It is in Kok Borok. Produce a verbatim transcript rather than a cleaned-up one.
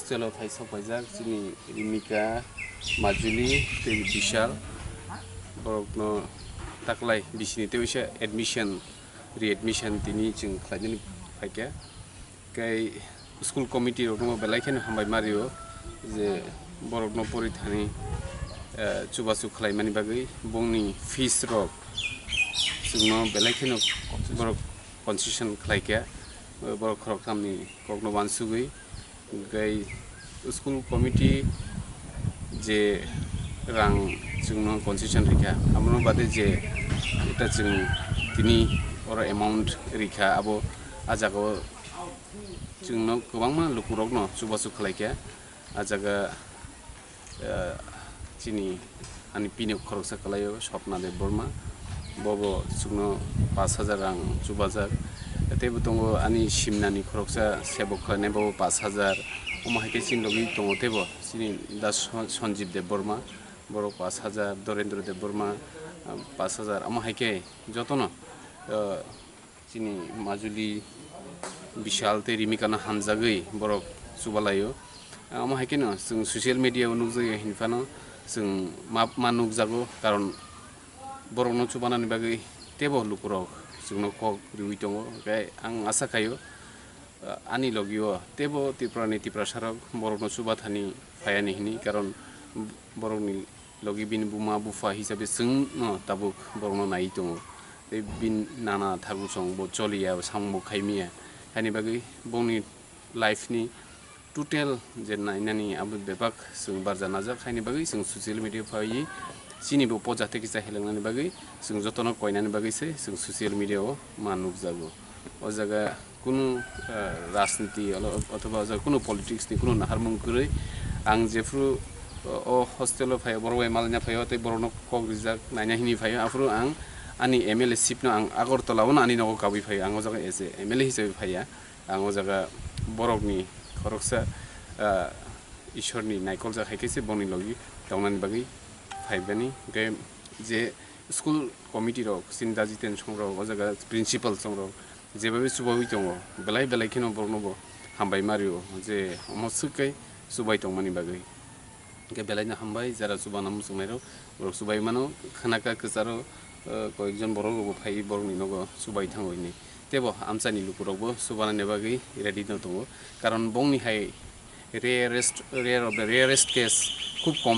Chwlo thai sok paijak chini Rimika, Majuli tei Bishal. Borokno taklai bisini tei waisa admission, readmission tini chwng khlainani phaikha. Tei school committee rokno belai kheno hambai ma rio je borokno porithani, eh, chubachu khlaimani bagwi bongni fees rok chwngno belai kheno borok concession khlaikha, borok khoroknamni kokno uansugwi. Tei school committee je rang chwngno concession rikha, abono bade je eta chwng tini oro amount rikha, abo a jagao chwngno kwbangma lukurokno chubachu khlaikha. A jaga, eh, chini ani pini khoroksa kwlaio Swapna Debbarma, bobo chwngno pash hajar rang chubajak. Teibo tongo ani simnani khoroksa sebok khlainai, bobo pash hajar. Omo hai khe chini logi tongo teibo chini da Son-, Sanjib Debbarma, borok pash hajar, Dorendra Debbarma, ah, pash hajar. Omo hai khe jotono, eh, chini Majuli, Bishal tei Rimikano hamjagwi borok chubalaio. Omo hai kheno chwng social media o nukjakya hinphano chwng map ma nukjago, karon borokno chubanani bagwi teibo lukurok chwngno kok riwi tongo. Hwnkhe ang asa khaio, ani logio teibo Tripurani Tiprasarok borokno chubathani phaiani hini, karon borokni logi bini buma bupha hisabe chwngno tabuk borokno naiwi tongo. Tei bini nana thagu song bo choliya, samung bo khaimiya. Haini bagwi bongni life ni total je nainani abo bebak chwng barja najak, haini bagwi chwng social media phaiwi chini bo poja tei kisa helangnani bagwi chwng jotono koinani bagwi se chwng social media o ma nukjago. O jaga kunu, eh, rajniti olo-, othoba o jaga kunu politics ni kunu naharmung kwrwi. Ang jephru o, o hostel o phaio, borok bai malaina phaio, tei borokno kok rijak naina hini phaio, aphuru ang ani M L A seat no ang Agartala o no ani nogo kabui phaio, ang o jaga as a M L A hisabe phaiya. Ang o jaga borokni khoroksa, ah, Ishorni naikoljak hai khe se bongni logi tongnani bagwi phaibani. Hwnkhe je school committee rok, chini da Jiten song rok, o jaga principal song rok, jebabe chubaui tongo, belai belai kheno borokno bo hambai ma rio je omo swk khe chubai tongmani bagwi. Hwnkhe belai no hambai, jara chubana muchungnai rok, borok chubai mano, khwnaka kwcharo, eh, koyekjon borok rok bo phaiwi borokni nogo chubai thango hinwi. Teibo amchaini lukurok bo chubanani bagwi ready no tongo, karon bongni hai rarest, rare of the rarest case, khub kom.